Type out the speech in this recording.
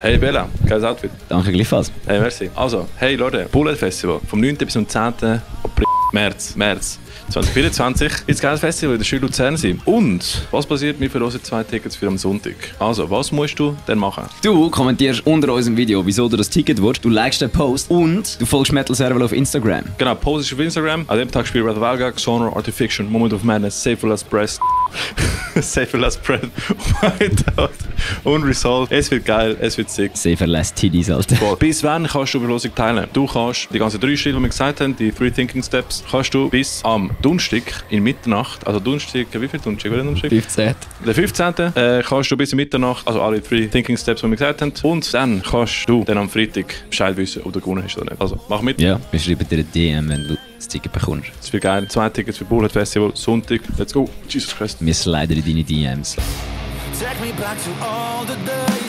Hey Bella, geiles Outfit. Danke gleichfalls. Hey, merci. Also, hey Leute, Bullet Festival vom 9. bis zum 10. März 2024. Jetzt geiles Festival in der Schule Luzern sein. Und was passiert? Wir verlosen 2 Tickets für am Sonntag. Also, was musst du denn machen? Du kommentierst unter unserem Video, wieso du das Ticket willst, du likest den Post und du folgst Metal Serval auf Instagram. Genau, Post ist auf Instagram. An dem Tag spielt Red Valga, Genre, Artifiction, Moment of Madness, Safer Last Breath, Safer Last Breath, Whiteout, Unresolved. Es wird geil, es wird sick. Safer Last Titties, Alter. Bis wann kannst du Verlosung teilnehmen? Du kannst die ganzen 3 Schritte, die wir gesagt haben, die 3 Thinking Steps, kannst du bis am Donnerstag in Mitternacht, also Donnerstag, wie viel Donnerstag? 15. Der 15. Kannst du bis in Mitternacht, also alle 3 Thinking Steps, die wir gesagt haben. Und dann kannst du dann am Freitag Bescheid wissen, ob du gewonnen hast oder nicht. Also, mach mit. Ja, wir schreiben dir eine DM, wenn du das Ticket bekommst. Das wird geil. 2 Tickets für Bullet Festival, Sonntag. Let's go. Jesus Christ. Wir sliden in deine DMs. Take me back to all the days